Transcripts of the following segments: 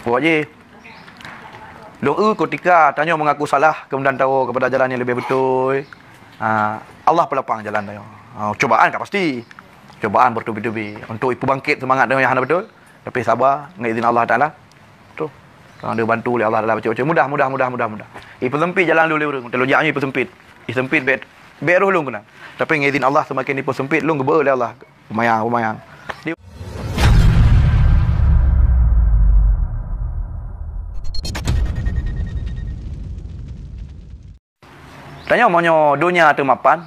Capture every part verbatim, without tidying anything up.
Buat je. Lôn eu kutika tanyoe mengaku salah, kemudian tawoe kepada jalan yang lebih betul. Ha, Allah pelapang jalan tanyoe. Ha, cobaan ka pasti. Cobaan bertubi-tubi untuk ipeubangkit semangat tanyoe nyang hana betul. Tapi saba, ngon izin Allah Taala. Tu. Tanyoe dibantu lé Allah Taala bacut-bacut. Mudah, mudah, mudah, mudah, mudah. Ipeusempit jalan lôn lé ureueng. Teuh lôn jak nyoe ipeusempit. Isempit bèk, bèk roh lôn keunan. Tapi ngon izin Allah semakin ipeusempit, lôn geubeu lé Allah. Lumayan, lumayan. Di- Tanyoe meunyoe donya teumapan,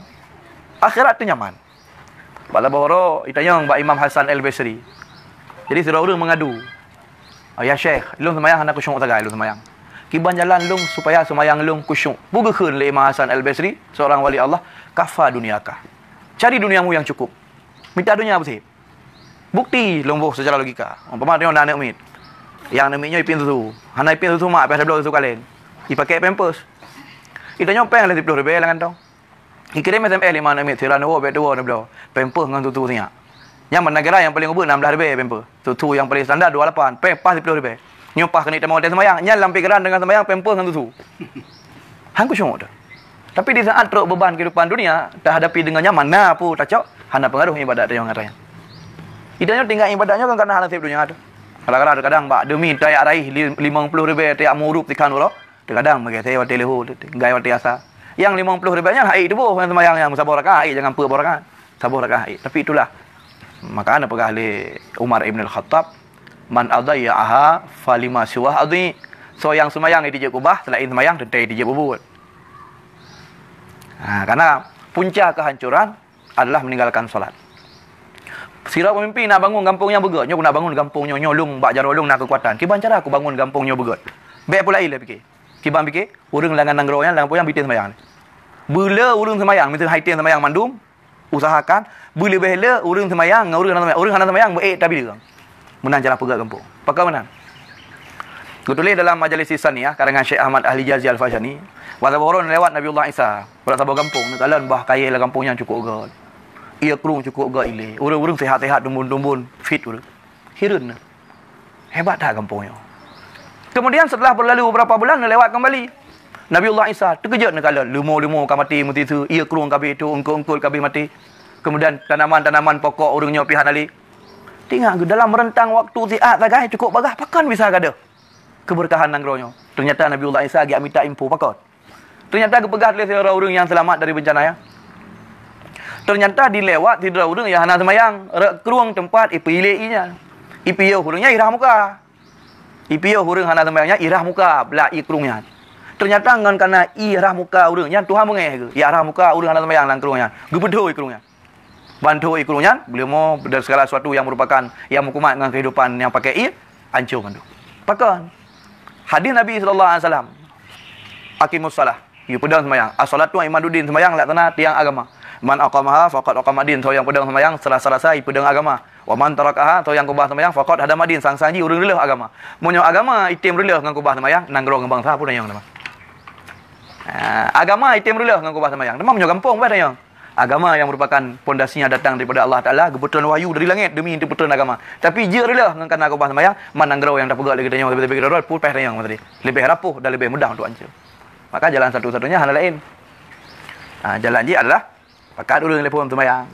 akhirat teu nyaman. Bak saboh uroe, itanyong bak Imam Hasan Al-Basri. Jadi, sidroe ureueng meungadu, "Ya Syekh, lôn seumayang hana khusyuk sagai lôn seumayang. Kiban jalan lôn supaya seumayang lôn khusyuk?" Peue geukheun lé Imam Hasan Al-Basri, seorang wali Allah, "Kafa dunyaka. Cari duniamu yang cukup. Mita donya beusép." Bukti lôn boh secara logika. Umpama tanyoe na aneuk miet. Nyang aneuk miet nyoe ipiep susu. Hana ipiep susu mak, payah tabloe susu kaleng. Ipakék pampers. Itanyong péng lhèe siplôh ribèe lam kantong. Ikirém S M S lé ma aneuk miet, sira neuwoe bèk tuwoe neubloe. Pampers ngon susu sinyak. Nyang bak neugara nyang paleng ubeut nam blah ribèe pampers. Susu nyang paleng standar dua lapan, péng paih siplôh ribèe. Nyoe paih keuneuk tamong watèe seumayang, nyan lam pikiran deungon seumayang pampers ngon susu. Han khusyuk teuh. Tapi di saat trok beuban kehidupan dunia, tahadapi deungon nyan, mana peue tacok, hana peungaruh ibadat tanyoe ngon nyan. Di tanyoe tinggai ibadat nyoe kan karena hana sép donya teuh. Kadang-kadang, kadang bak demi tajak raih li-, limong ploh ribèe tajak meurup tikhan uroe, terkadang meugaséh watèe leuhô, tinggai watèe asa. Nyang limong ploh ribèe nyan hana tuboh nyang seumayang nyan, meusaboh rakaat, jangan peuet boh rakaat. Saboh rakaat. Tapi itulah, maka na peugah lé Umar Ibn Al-Khattab, "Man adhayya'aha falima siwah adhi." Soe nyang seumayang jijeuet keubah, seulaén seumayang teuntèe jijeuet peubuet. Ha, karena punca kehancuran adalah meninggalkan salat. Sidroe peumimpin nak bangun gampông nyang beugèt, nyoe nak bangun gampông nyoe, nyoe lôn bak jaroe lôn na keukuatan. Kiban cara kubangun gampông nyoe beugèt? Bèk peulaén lé pike. Kiban pike, ureueng lam nanggroe nyan, lam gampông nyan beu item seumayang. Beu le ureueng seumayang, miseue hai item seumayang mandum, usahakan beu leubeh le ureueng seumayang ngon ureueng hana seumayang. Ureueng hana seumayang beu ék tabi deurang. Meunan cara peugèt gampông. Pakon meunan? Geutuléh dalam Majalis Saniyah karangan Syekh Ahmad Al-Hijazi Al-Fashani, bak saboh uroe lewat Nabiullah Isa, bak saboh gampông, neukalon bah kayèe lam gampông nyan cukôp gèt. Ié krueng cukôp gèt ilèe. Ureueng-ureueng sehat-sehat, tumbon-tumbon, fit ureueng. Hireuen na. Hebat that gampông nyoe. Kemudian setelah berlalu beberapa bulan, neulewat kembali. Nabiullah Isa teukeujot neukalon, leumo-leumo ka maté meusiseue, ié krueng ka abéh, eungkôt-eungkôt ka abéh maté. Kemudian tanaman-tanaman pokok ureueng nyoe pih hana lé. Teuingat geuh dalam rentang waktu siat sagai cukôp bagaih, pakon bisa gadôh keubeurkahan nanggroe nyoe. Teunyata Nabiullah Isa geujak mita info pakon. Teunyata geupeugah lé sidroe ureueng nyang seulamat dari beuncana nyan. Teunyata dilewat sidroe ureueng nyang hana seumayang, rot krueng teumpat ipilék ié nyan. Ipiôh ureueng nyan irhah muka. Ipiôh ureueng hana seumayang nyan irhah muka blah ié krueng nyan. Teunyata ngon kana irhah muka ureueng nyan Tuhan beungèh geuh, irhah muka ureueng hana seumayang lam krueng nyan. Geupeudhôi krueng nyan. Ban thô ié krueng nyan, beuleumô dan segala sesuatu yang merupakan, yang meukumat ngon kehidupan nyang pakai ié, ancô mandum. Pakon? Hadis Nabi sallallahu alaihi wasallam, "Aqimus shalah." Yue peudong seumayang. "As-shalatu imaduddin," seumayang laksana tiang agama. "Man aqamaha faqad aqamaddin," soe nyang peudong seumayang, rasa-rasa ipeudong agama. "Wa man tarakaha," soe nyang keubah seumayang, "faqad hadamaddin," sang-sang jih ureueng reuloh agama. Meunyoe agama item reuloh ngon keubah seumayang, nanggroe ngon bansa peue tanyong teuma? Ah, agama item reuloh ngon keubah seumayang. Teuma meunyoe gampông bah tanyong. Agama yang merupakan pondasinya datang daripada Allah Taala, geupeutrön wahyu dari langét demi untuk peutrön agama. Tapi jeuet reuloh ngon kana keubah seumayang, man nanggroe nyang tapeugah lé geutanyoe, leubeh-leubeh keudroe, pun payah tanyong tadi. Leubeh rapuh dan leubeh mudah untuk hancô. Maka jalan satu-satunya hana laén. Ha, jalan jih adalah pakat ureueng lé phon seumayang.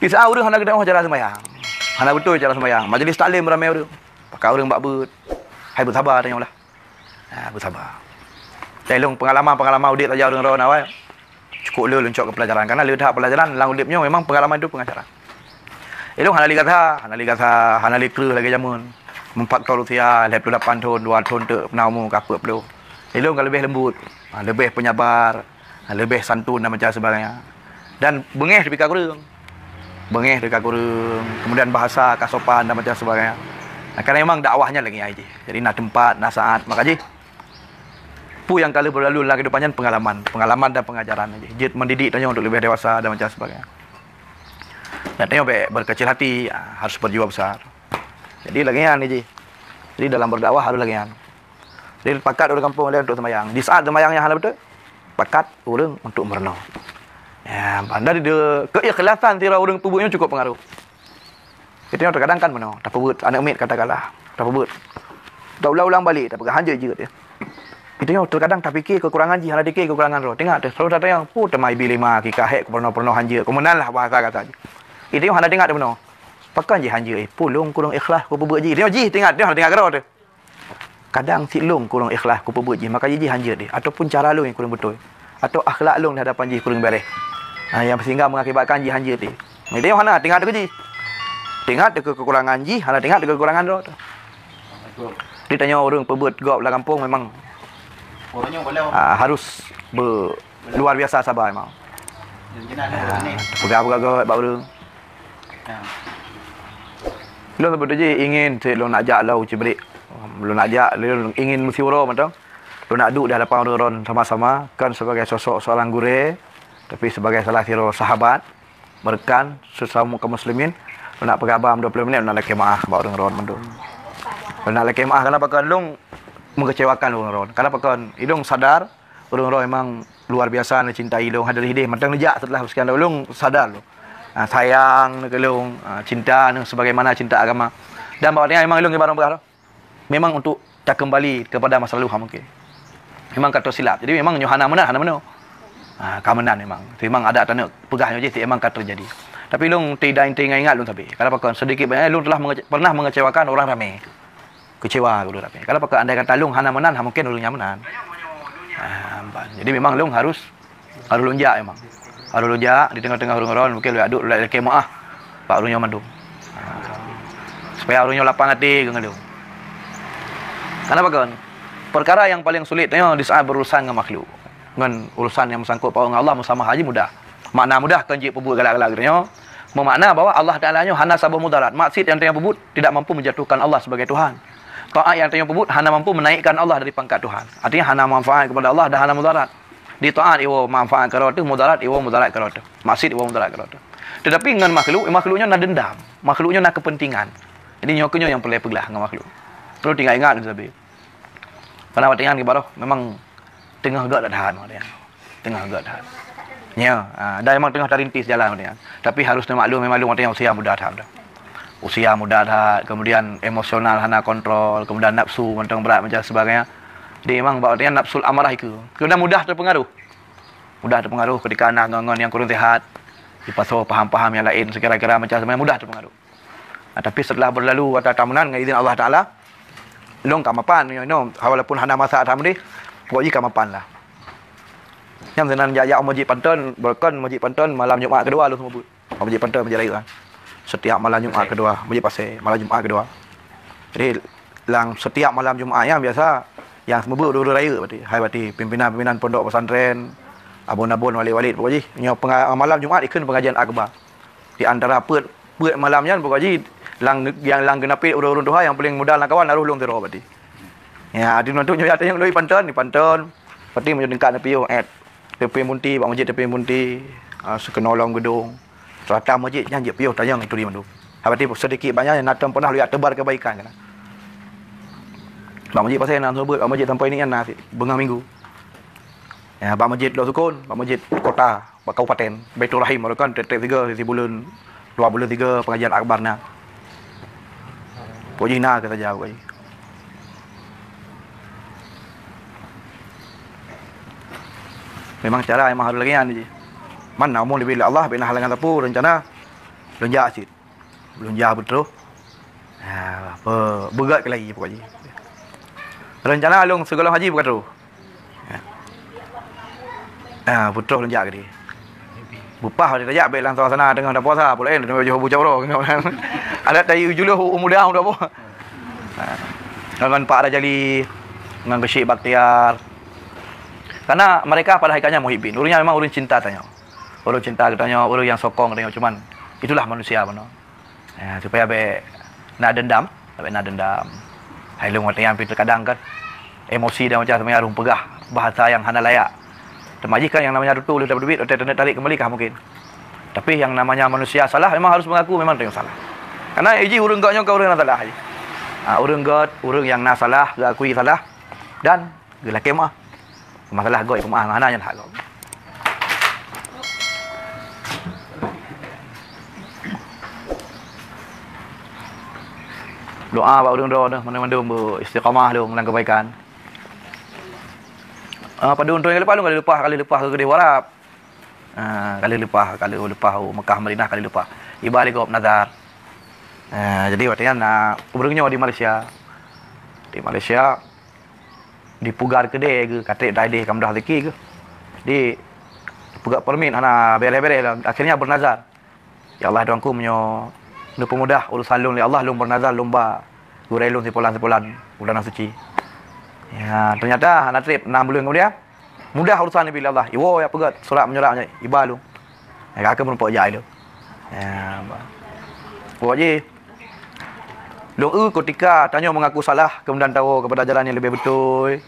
Di saat ureueng hana geutanyoe cara seumayang, hana beutôi cara seumayang, majlis taklim ramé ureueng, pakat ureueng bak beuet, hai beusaba tanyoe lah. Ha, beusaba. Lôn pengalaman-pengalaman udép saja ureueng droe na awai. Cukup le lôn cok keu pelajaran. Karena le that pelajaran lam udép nyoe memang pengalaman itu pengajaran. Ilôn hana lé gata, hana lé gata, hana lé kreueh lagèe jameun. Meufaktor usia lhèe ploh lapan thon, dua thon teuk na umu ka peuet ploh. Ilôn ka leubeh leumbut, ha, leubeh penyabar, ha, leubeh santun dan macam sebagainya. Dan beungèh teuh ka kureueng. Beungèh teuh ka kureueng, kemudian bahasa ka sopan dan macam sebagainya. Nah, karena memang dakwahnya lagèe nyan jih. Jadi na teumpat, na saat, maka jih. Peue nyang ka lheueh beulalu lam kehidupan nyan pengalaman, pengalaman dan pengajaran jih. Jeuet mendidik tanyoe untuk lebih dewasa dan macam sebagainya. Dan tanyoe bèk berkecil hati, ah, harus berjiwa besar. Jadi lagèe nyan jih. Jadi dalam berdakwah harus lagèe nyan. Jadi pakat ureueng gampông lé untuk seumayang. Di saat seumayang nyang hana beutôi, pakat ureueng untuk meurunoe. Ya, banda di keikhlasan sira ureueng peubuet nyoe cukup pengaruh. Kita nyoe terkadang kan meunoe, tapeubuet aneuk miet katakanlah, tapeubuet. Taulang-ulang balek tapeugah hanjeuet jeuet ya. Itu nyoe terkadang tapike kekurangan jih, hana tapike kekurangan droe. Teuingat teuh, selalu tatanyong, "Peue teuma ibi lima kika hek keupeureunoe-peureunoe hanjeuet?" Keumeunanlah bahasa gata jih. Itu nyoe hana teuingat teuh bunoe. Pakon jih hanjeuet, eh? "Peue lôn kureueng ikhlas kupeubuet jih." Itu nyoe jih teuingat, teuingat, teuingat keudroe teuh. Kadang sit lôn kureueng ikhlas kupeubuet jih, maka jih hanjeuet deh. Ataupun cara lôn nyang kureueng beutôi. Atau akhlak lôn di hadapan jih kureueng beureh. Ha, nyang sehingga mengakibatkan jih hanjeuet deh. Meunyoe hana teuingat teuh jih. Teuingat teuh kekurangan jih, hana teuingat teuh kekurangan droe teuh. Di tanyoe ureueng peubuet gob lam gampông memang, ah, harus be-, luar biasa saba memang. Ah, peugah-peugah gob bak ureueng. Lôn sebetul jih ingin cit lôn nak jak lau cibriek. Lôn nak jak, lôn ingin meusiuroe mantong. Lôn nak duek di hadapan ureueng droen sama-sama, kon sebagai sosok seorang gurée, tapi sebagai salah sidroe sahabat, meureukan sesama kaum muslimin. Lôn nak peugah bak dua puluh minit, lôn nak lakée meu'ah bak ureueng droen mandum. Lôn nak lakée meu'ah, kenapa kon lôn mengecewakan ureueng droen? Kenapa kon? Ilôn sadar, ureueng droen memang luar biasa neucintai lôn, hadir hideh mantong neujak setelah sekian tahun lôn sadar lôn. Ah, sayang keu lôn, ah, cinta neu sebagaimana cinta agama. Dan bak watée nyan memang lôn ngon barang peugah lôn. Memang untuk takeumbali kepada masa lalu ha mungkin. Memang ka teusilap. Jadi memang nyoe hana meunan, hana meunoe. Ah, ka meunan memang. Memang adat taneuk peugah nyoe jih memang ka teujadi. Tapi lôn tidak ingat-ingat lôn sabe. Kenapa kon sedikit banyak lôn telah mengece-, pernah mengecewakan orang ramai. Kecewa geuh tapi. Kalau pakai andai kata lôn hana meunan, ha mungkin ureueng nyan meunan. Ah, ban. Jadi memang lôn harus, harus lôn jak memang. Harus lôn jak di teungoh-teungoh ureueng droen, mungkin lôn aduk, lôn lakée meu'ah bak ureueng nyoe mandum. Ah. Supaya ureueng nyoe lapang até keu ngon lôn. Kenapa kon? Perkara yang paling sulit nyoe di saat berurusan ngon makhluk. Ngon urusan yang bersangkut paut ngon Allah, meusamah haji mudah. Makna mudah kon jeuet peubuet galak-galak geutanyoe, meumakna bahwa Allah Taala nyoe hana saboh mudarat. Maksiat nyang tanyoe peubuet tidak mampu menjatuhkan Allah sebagai Tuhan. Taat nyang tanyoe peubuet hana mampu menaikkan Allah dari pangkat Tuhan. Artinya hana manfaat kepada Allah dan hana mudarat. Di taat iwoe manfaat keudroe teuh, mudarat iwoe mudarat keudroe teuh. Maksiat iwoe mudarat keudroe teuh. Tetapi ngon makhluk, makhluk nyoe na dendam. Makhluk nyoe na kepentingan. Jadi nyoe keuh nyoe nyang peureulée peugah ngon makhluk. Perlu teuingat-ingat sabe. Karena watée nyan kibaroh memang teungoh gét that-that watée nyan. Teungoh gét that. Ya, ah, dan memang teungoh tarintis jalan watée nyan. Tapi harus neumaklum, memang watée nyan usia muda that. Usia muda that, kemudian emosional hana kontrol, kemudian nafsu mantong brat macam sebagainya. Jadi memang bak watée nyan nafsul amarah ikeu. Kemudian mudah terpengaruh. Mudah terpengaruh ketika na ngon-ngon nyang kurang sihat, dipasoe paham-paham nyang laén sekira-kira macam sebagainya, mudah terpengaruh. Ah, tapi setelah berlalu watée tameunan ngon izin Allah Taala, lôn ka mapan nyoe, nyoe, walaupun hana masa that meudeh, pokok jih ka mapan lah. Nyang sinan jak-jak masjid Panton, bahkan masjid Panton malam Jumat keudua lôn seumeubeuet. Masjid Panton, masjid rayeuk kan. Setiap malam Jumat keudua, masjid Pasé, malam Jumat keudua. Jadi, lam setiap malam Jumat nyan biasa nyang seumeubeuet ureueng rayeuk berarti. Hai berarti pimpinan-pimpinan pondok pesantren, abon-abon, walid-walid, pokok jih nyoe penga-, malam Jumat ikheun pengajian akbar. Di antara peuet, peuet malam nyan pokok jih lam, nyang lam geunapét ureueng-ureueng tuha nyang paleng muda lam kawan harôh lôn sidroe berarti. Ya, di nonton nyoe nyata nyang lôn i Panton, i Panton. Berarti meunyoe tingkat neupiôh, eh, Teupin Bunti, bak masjid Teupin Bunti, ah, sikeunoe lom geudong. Serata masjid nyan jeuet piôh tanyong itu di mandum. Berarti sedikit banyak nyang na tom pernah lôn jak teubar kebaikan keunan. Bak masjid Pasé na seumeubeuet, bak masjid sampoe nyan na beungoh minggu. Ya, bak masjid Lhoksukon, bak masjid kota, bak kabupaten, Baiturrahim, kan tiep-tiep sigoe sibuleuen, dua buleuen sigoe pengajian akbar na. Pokok jih na keu saja pokok jih. Memang cara memang harus lagée nyan jih. Man na umu leubeh lé Allah, bèk na halangan sapeue, rencana lôn jak cit. Lôn jak beutroh. Ha, be-, beugét keu lagi pokok jih. Rencana lôn sigohlom haji beuka troh. Ha, beutroh lôn jak keudeh. Beupah watée tajak bèk lam suasana teungoh tapuasa, pue laén teungoh jôh bucok uroe. Adat tayu juluh u muda muda boh. Ha. Ngon Pak Rajali, ngon Syekh Bakhtiar. Karena mereka pada hakikatnya muhibbin. Ureueng nyan memang ureueng cinta tanyoe. Ureueng cinta geutanyoe, ureueng nyang sokong geutanyoe. Cuman, itulah manusia bunoe. Ya, supaya bèk na dendam, bèk na dendam. Hai lôn watée nyan pih terkadang kan emosi dan macam semuanya arung peugah bahasa nyang hana layak. Teuma jih kan nyang namanya tutu lheueh dapeuduek duit, watée taneuk tarék keumbali kah mungkin. Tapi nyang namanya manusia salah memang harus mengaku memang teuh salah. Karena jih ureueng gét nyoe kon ureueng nyang salah jih. Ha, ureueng gét, ureueng nyang na salah, geuakui salah dan geulakée meu'ah. Masalah gob peumaaf hana nyan hak gob. Doa bak ureuëng droe nyoe mandum-mandum beu istiqamah lom lam keubaikan. Ah, padum thon nyang leupah lom ka leupah, ka leupah keu keudeh u Arab. Ah, ka leupah, ka leupah u Mekah Madinah ka leupah. Iba lé gob nazar. Ah, jadi watée nyan na ureuëng nyoe di Malaysia. Di Malaysia dipugar keudeh geuh, ka treb dai deh ka mudah rezeki geuh. Di peugah permit hana bereh-bereh lom. Akhirnya bernazar. Ya Allah, Tuhanku, meunyoe neupeumudah urusan lôn lé Allah, lôn beunazar lôn ba gurée lôn sipulan-sipulan u Tanah Suci. Ya, ternyata hana treb, nam buleuen kemudian, mudah urusan lé Allah. Iwoe ya peugah surat menyurat iba lôn. Ya, ka meurumpok jak lôn. Ya, ba. Pokok jih, lôn eu ketika tanyoe mengaku salah, kemudian tawoe kepada jalan yang lebih betul.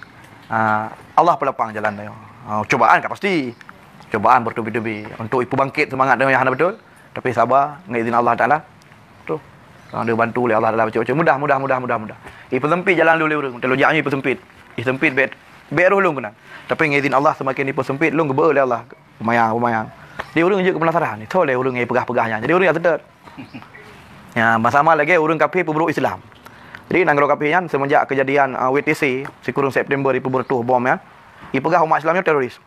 Ah, Allah peulapang jalan tanyoe. Ah, cobaan ka pasti. Cobaan bertubi-tubi untuk ipeubangkit semangat tanyoe nyang hana betul. Tapi saba, ngon izin Allah Taala. Tu. Ada bantu oleh Allah Taala bacut-bacut. Mudah, mudah, mudah, mudah, mudah. Ipeusempit jalan lôn lé ureuëng. Teuh lôn jak nyoe ipeusempit. Ipeusempit bèk, bèk roh lôn keunan. Tapi ngon izin Allah semakin ipeusempit, lôn geubeuet lé Allah. Lumayan, lumayan. Di ureuëng jeuet keu penasaran. Ni, soe lé ureuëng nyang peugah-peugah nyan. Jadi ureuëng jak seutôt. Ya, sama lagée ureuëng kafé peubrok Islam. Jadi nanggroe kafé nyan semenjak kejadian uh, W T C sikureueng September ipeubeureutôh bom nyan, ipeugah umat Islam nyoe teroris.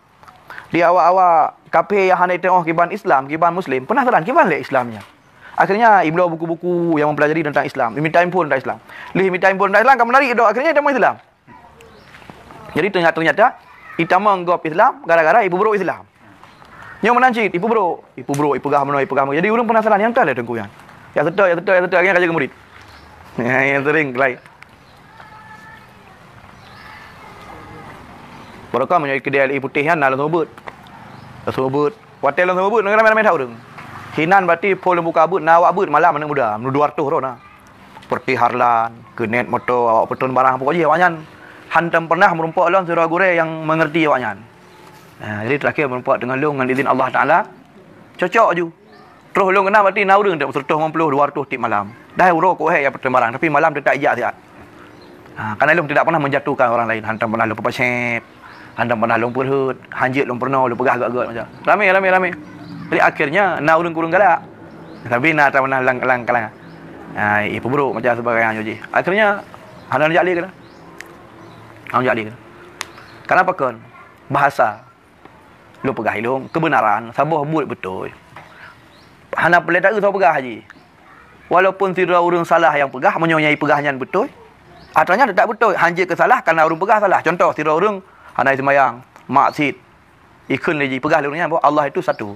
Di awak-awak kafé nyang hana iteuoh kiban Islam, kiban Muslim, penasaran kiban lé Islam nyan. Akhirnya ibloe buku-buku yang mempelajari tentang Islam, iminta info tentang Islam. Lih minta info tentang Islam, ka menarik dok, akhirnya itamong Islam. Jadi ternyata, ternyata itamong gob Islam gara-gara ipeubrok Islam. Nyoe meunan cit, ipeubrok, ipeubrok, ipeugah meunoe, ipeugah meunoe. Jadi ureuëng penasaran, nyang toh lé teungku nyan. Ya seutôt, ya seutôt, ya seutôt, akhirnya ka jeuet keu murit. Ya, ya sering kelai. Barokah meunyoe keudè L E putéh nyan na lôn seumeubeuet. Lôn seumeubeuet. Watèe lôn seumeubeuet, ngon ramè-ramè that ureueng. Hinan bati phôn lôn buka beuet, na awak beuet malam aneuk muda, meunurot dua ratus droe na. Seperti Harlan, Keunet moto, awak peutrön barang, pokok jih awaknyan hantom pernah meurumpok lom sidroe gurèe nyang mengerti awaknyan. Nah, jadi terakhir meurumpok teungoh lôn ngon izin Allah Taala, cocok ju. Troh lôn keunan berarti na ureueng seratus lima puluh, dua ratus tiep malam. Dah uroe keu hai nyang peutrön barang, tapi malam teutap ijak siat. Ha, karena lôn tidak pernah menjatuhkan orang lain, hantom pernah lôn peupaséb, hantom pernah lôn peurhot, hanjeuet lôn peurunoe, lôn peugah göt-göt macam. Ramè, ramè, ramè. Jadi akhirnya na ureueng-ureueng galak. Tapi na atra pernah lam, lam kalangan. Ha, ipeubrok macam sebagainya jih. Akhirnya hana jak lé keunan. Hana jak lé keunan. Kenapa kon? Bahasa. Lôn peugah ilôn keubeunaran, saboh buet beutôi. Hana peureulèe taeu soe peugah jih. Walaupun sidroe ureueng salah nyang peugah, meunyoe nyang ipeugah nyan beutôi, atra nyan teutap beutôi. Hanjeuet keu salah, kareuna ureueng peugah salah. Cuntoh, sidroe ureueng hana seumayang, maksiet, ikheun lé jih, peugah lé ureueng nyan bahwa Allah itu satu.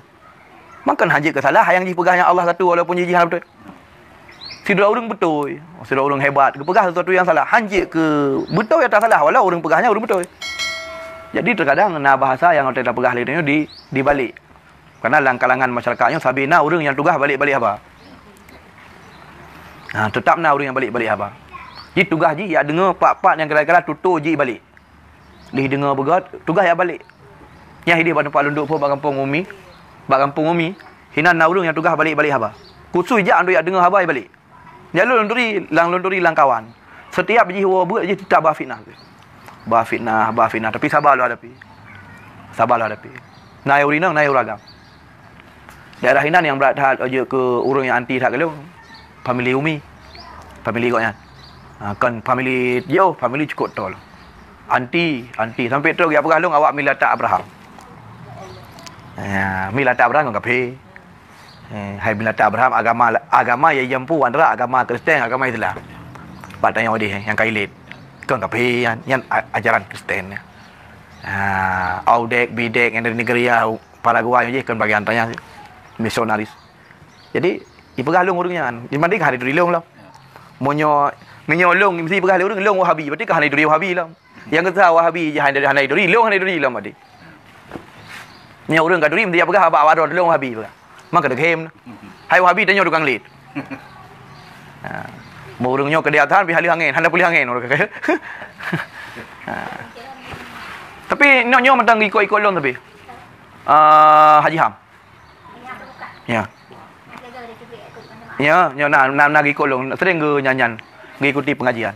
Maka hanjeuet keu salah nyang jipeugah nyan Allah satu walaupun jih hana beutôi. Sidroe ureueng beutôi, sidroe ureueng hebat, geupeugah sesuatu nyang salah, hanjeuet keu beutôi atra salah walau ureueng peugah nyan ureueng beutôi. Jadi terkadang na bahasa nyang watèe tapeugah lé tanyoe di, dibalik. Karena lam kalangan masyarakat nyoe sabe na ureueng nyang tugaih balik-balik haba. Ha, teutap na ureueng nyang balik-balik haba. Jih tugaih jih jak deungoe pat-pat nyang kira-kira tutoe jih balik. Lheuh deungoe beugöt, tugaih jak balek. Nyan idéh bak teumpat lôn duek phôn bak gampông Umi. Bak gampông Umi, hinan na ureueng nyang tugaih balek-balek haba. Khusos jak untuk jak deungoe haba balek. Nyan lôn turi, lam lôn turi lam kawan. Setiap jih woe beuet jih teutap ba fitnah. Ba fitnah, ba fitnah, tapi saba lôn hadapi. Saba lôn hadapi. Na nyang ureueng inong, na nyang ureueng agam. Daerah inan nyang brat that jeuet keu ureueng nyang anti that keu lôn, famili Umi, famili gobnyan. Ha, kon famili jiôh, famili cukôp tol. Anti, anti, sampai trok jak peugah lôn awak Millata Abraham. Ya, Millata Abraham kon kafé. Eh, hai Millata Abraham, agama, agama nyang jampu antara agama Kristen, agama Islam. Pat tanyoe deh nyang ka ilét. Kon kafé nyan, nyan a-, ajaran Kristen. Ha, Audek, Bidek nyang dari Nigeria, Paraguay jih kon bagian tanyoe misionaris. Jadi, ipeugah lôn ureueng nyan. Jadi, mandi ka hana ituri lôn lom. Meunyoe, meunyoe lôn mesti ipeugah lé ureueng, lôn Wahabi. Berarti ka hana ituri Wahabi lom. Nyang geusa Wahabi jih hana, hana ituri, lôn hana ituri lom berarti. Nyoe ureueng ka turi, mesti ipeugah bak awak droe lôn Wahabi peugah. Maka deghem. Hai Wahabi, tanyoe tukang lét. Ha. Meu ureueng nyoe keudeh that, pi haleuh angén, hana puléh angén ureueng kata. Ha. Tapi nyoe, nyoe mantong ikot-ikot lôn tapi. Ah, Haji Ham. Ya. Ya, nyoe na, na, na ikot lôn, sering geu nyan-nyan, geuikuti pengajian.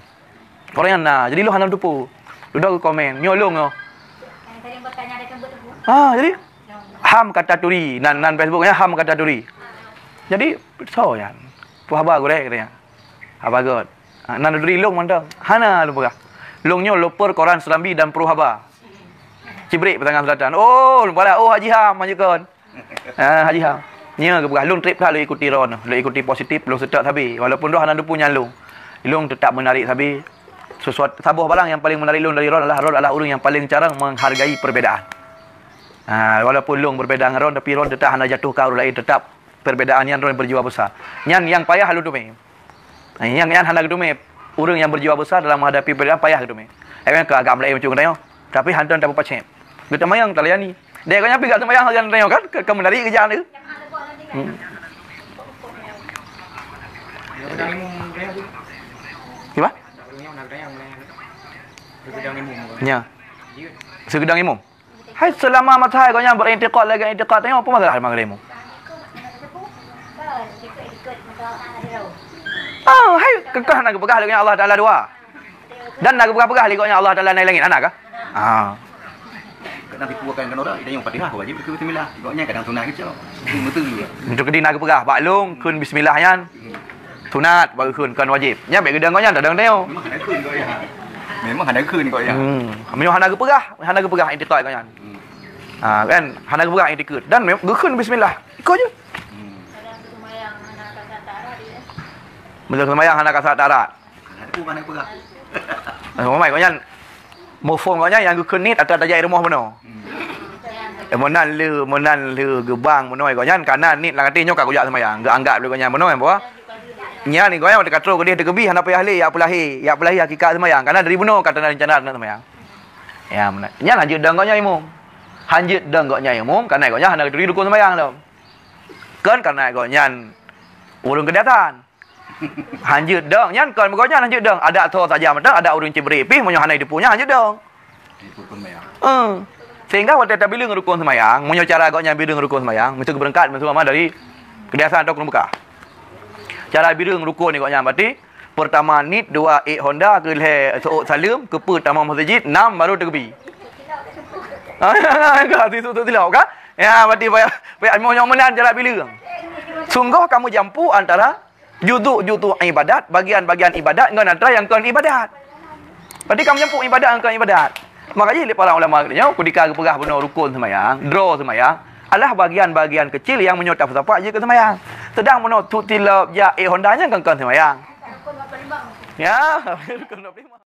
Orang nyan na, jadi lôn hana tupu. Dudoe geukomen, nyoe lôn nyoe. Ah, jadi Ham kata turi, nan, nan Facebook nyan Ham kata turi. Jadi, soe nyan? Peue haba gurèe katanya. Haba göt. Ha, nan duri lôn mantong. Hana lôn peugah. Lôn nyoe loper koran Serambi dan Pro Haba. Cibrik Petangan Selatan. Oh, lôn peugah, oh, Haji Ham, Haji Kon. Ah, Haji Ham. Nyoe geupeugah lôn treb that lôn ikuti droeneuh, lôn ikuti positif, lôn seutôt sabe. Walaupun droe hana dupu nyan lôn. Lôn teutap meunarit sabe. Sesuatu, saboh barang nyang paleng meunarit lôn dari droeneuh adalah, droeneuh adalah ureueng nyang paleng carông menghargai perbedaan. Ah, walaupun lôn berbeda ngon droeneuh, tapi droeneuh teutap hana jatuh ka ureueng laén, teutap perbedaan nyan droeneuh berjiwa besar. Nyan nyang payah lôn teumé. Nyang, nyan hana geuteumé. Ureueng nyang berjiwa besar dalam menghadapi perbedaan payah geuteumé. Hai kan ka agak meulaén macam geutanyoe. Tapi hantom tapeupaccét. Geuteumé nyang talayani. Dek gobnyan pi gak seumayang harian geutanyoe kan? Ke, ke meunari keu jih. Hmm. Kiban? Nya. Sigeudang imum. Hai, seulama masa hai gobnyan beritikad lagèe itikad tanyoe, apa masalah deungon ilmu? Ah, hai, keukah na geupeugah lé gobnyan Allah Taala dua. Dan na geupeugah-peugah lé gobnyan Allah Taala na i langét, hana kah? Ah. Kadang tipu akan kan orang, dia yang Fatihah wajib ke bismillah. Gobnyan kadang sunat keucok. Itu betul juga. Untuk kedi na geupeugah, bak lôn kheun bismillah nyan. Sunat, baru kheun, kon wajib. Nyan bèk geudong gobnyan, tadong tanyoe. Memang hana kheun gobnyan. Memang hana kheun gobnyan. Hmm. Meunyoe hana geupeugah, hana geupeugah itikad gobnyan. Hmm. Ha, kan? Hana geupeugah itikad. Dan mem-, geukheun bismillah. Ikot je. Hmm. Meunyoe seumayang hana kasat tarat. Hana geupeugah. Eh, umai gobnyan. Muphom gobnyan nyang geukheun niet atra tajak i rumoh bunoe. Hmm. Eh, meunan le, meunan le geubang bunoe gobnyan kana niet lam até nyoe ka kujak seumayang. Geuanggap lé gobnyan bunoe bahwa nyan gobnyan watèe ka trok keudeh teukeubie hana payah lé jak peulahé, jak peulahé hakikat seumayang. Kana dari bunoe ka tanda rencana seumayang. Ya, meunan. Nyan hanjeuet dong gobnyan imum. Hanjeuet dong gobnyan imum, kana gobnyan hana geuturi rukon seumayang lom. Kon kana gobnyan ureueng keudiatan. Hanjeuet dong, nyan kon gobnyan hanjeuet dong. Adak tho saja mantong, adak ureueng cibri pih meunyoe hana jiteupeue nyan hanjeuet dong. Itu pun mayang. Eh. Sehingga watèe tabileueng rukon seumayang, meunyoe cara gobnyan bileueng rukon seumayang, miseue geubeurangkat miseue mama dari keudiasan atau keuneuk beukah. Cara bileueng rukon gobnyan berarti, pertama niet, dua ék honda, keulhèe seuôt saleuem, keupeuet tamong meuseujid, nam baru teugeubie. Ah, ka, sisu tu silap, ka? Ya, berarti payah, payah meunyoe meunan cara bileueng. Sunggoh kamoe jampu antara juzuk-juzuk ibadat, bagian-bagian ibadat ngon antara nyang kon ibadat. Berarti kamoe jampu ibadat ngon kon ibadat. Maka jih lé para ulama geutanyoe, ketika geupeugah bunoe rukon seumayang, droe seumayang, adalah bagian-bagian kecil nyang meunyoe tapeusapat jeuet keu seumayang. Seudang bunoe seuôt silap jak ék honda nyan kon, kon seumayang. Ya, rukon dua puluh lima.